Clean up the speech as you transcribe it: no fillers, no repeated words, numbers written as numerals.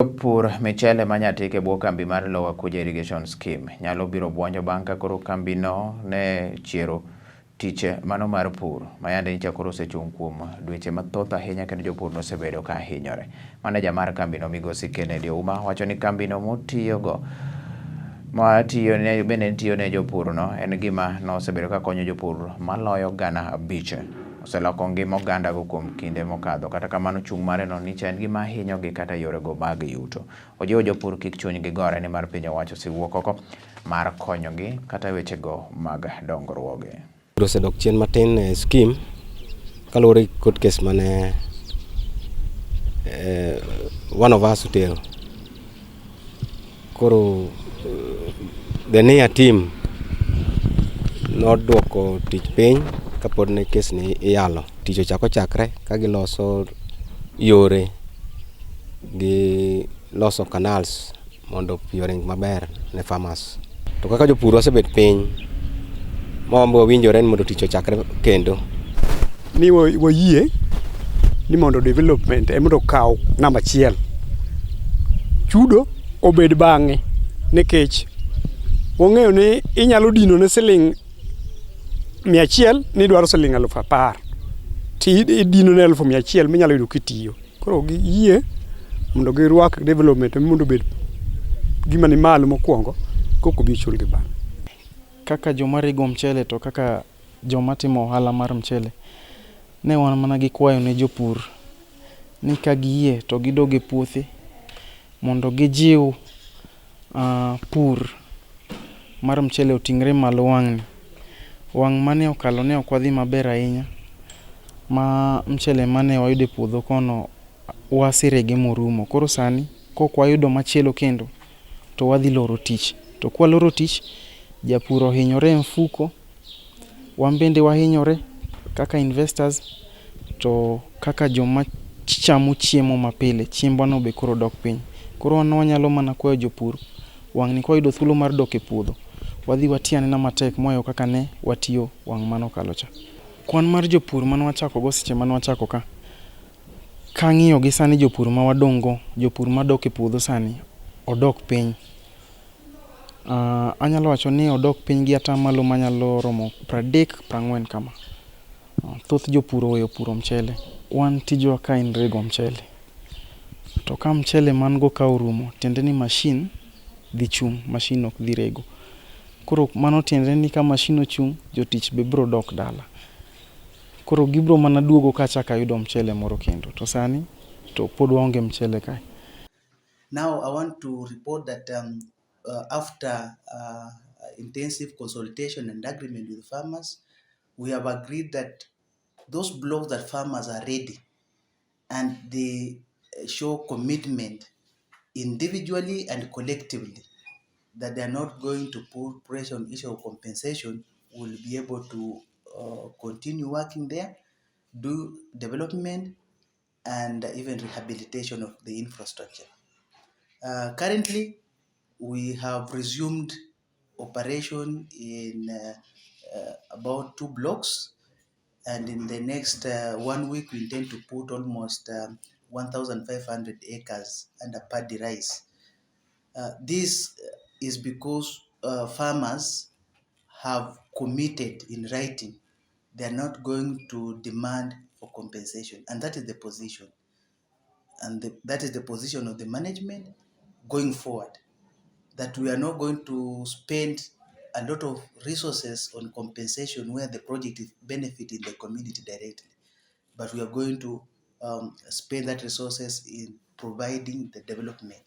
Jopur michele ma Nyatike e bwo kambi mar Lower Kuja Irrigation Scheme nyalo biro buonjo bang' ka koro kambino ne chiero tich mano mar pur ma yande nyicha koro osechung' kuom dweche mathoth ahinya kendo jopur nosebedo ka hinyore. Maneja mar kambino migosi Kennedy Ouma wacho ni kambino motiyogo ma tiyo ne bende tiyo ne jopur no en gima nosebedo ka konyo jopur maloyo 5,000. Oseloko ngima ogandago kuom kinde mokadho. Kata kamano chung' mare no nyicha en gima hinyogi kata yorego mag yuto. Ojiwo jopur kik chunygi gore nimar piny owacho osewuok oko mar konyogi kata wechego mag dongruoge. Osedok chien matin e scheme kaluwore gi court case mane one of us otero. Koro the NIA team noduoko tich piny kapod ne case ni iyalo. Tich ochako chakre ka giloso yore gi loso canals mondo pi oring maber ne farmers. To kaka jopur wasebet piny ma wan be wawinjore ni mondo tich ochakre kendo. Ni wayie ni mondo development ema mondo okaw namba achiel. Chudo obed bang'e nikech wang'eyo ni inyalo dino ne siling 100 ni idwaro siling 10,000 to idino ne 100,000 minyalo yudo kitiyo. Koro giyie mondo girwak development mondo obed gima ni malo mokwongo koka obi chulgi bang'e. Kaka joma rego mchele to kaka joma timo ohala mar mchele, ne wan mana gi kwayo ne jopur ni ka giyie to gidog e puothe mondo gijiw pur mar mchele oting're malo wang'ni. Wang' mane okalo ne ok wadhi maber ahinya ma mchele mane wayudo e puodho kono waserege morumo. Koro sani kok wayudo machielo kendo to wadhi loro tich. To kwaloro tich, japur ohinyore e mfuko, wan bende wahinyore kaka investors to kaka joma chamo chiemo mapile, chiembwa no be koro dok piny. Koro wan wanyalo mana kwayo jopur wang'ni kwayudo thuolo mar dok e puodho, wadhi wati anena matek mohewo kaka ne watiyo wang' mane okalo cha. Kwan mar jopur mane wachako go seche mane wachako ka, kang'iyo gi sani jopur ma wadong' go, jopur madok e puodho sani odok piny. Anyalo wacho ni odok piny gi atamalo manyalo romo 30 40 kama. Thoth jopur oweyo puro mchele. Wan tijwa ka en rego mchele. To ka mchele man go ka orumo, tiende ni machine dhi chung', machine ok dhi rego. Koro mano tiende ni ka machine ochung', jotich be biro dok dala. Koro gibiro mana duogo ka achako ayudo mchele moro kendo. To sani to pod waonge mchele kae. Now I want to report that after intensive consultation and agreement with farmers, we have agreed that those blocks that farmers are ready and they show commitment individually and collectively that they are not going to put pressure on issue of compensation, will be able to continue working there, do development and even rehabilitation of the infrastructure. Currently, we have resumed operation in about 2 blocks, and in the next 1 week, we intend to put almost 1,500 acres under paddy rice. This is because farmers have committed in writing they are not going to demand for compensation, and that is the position. And that is the position of the management going forward, that we are not going to spend a lot of resources on compensation where the project is benefiting the community directly, but we are going to spend that resources in providing the development.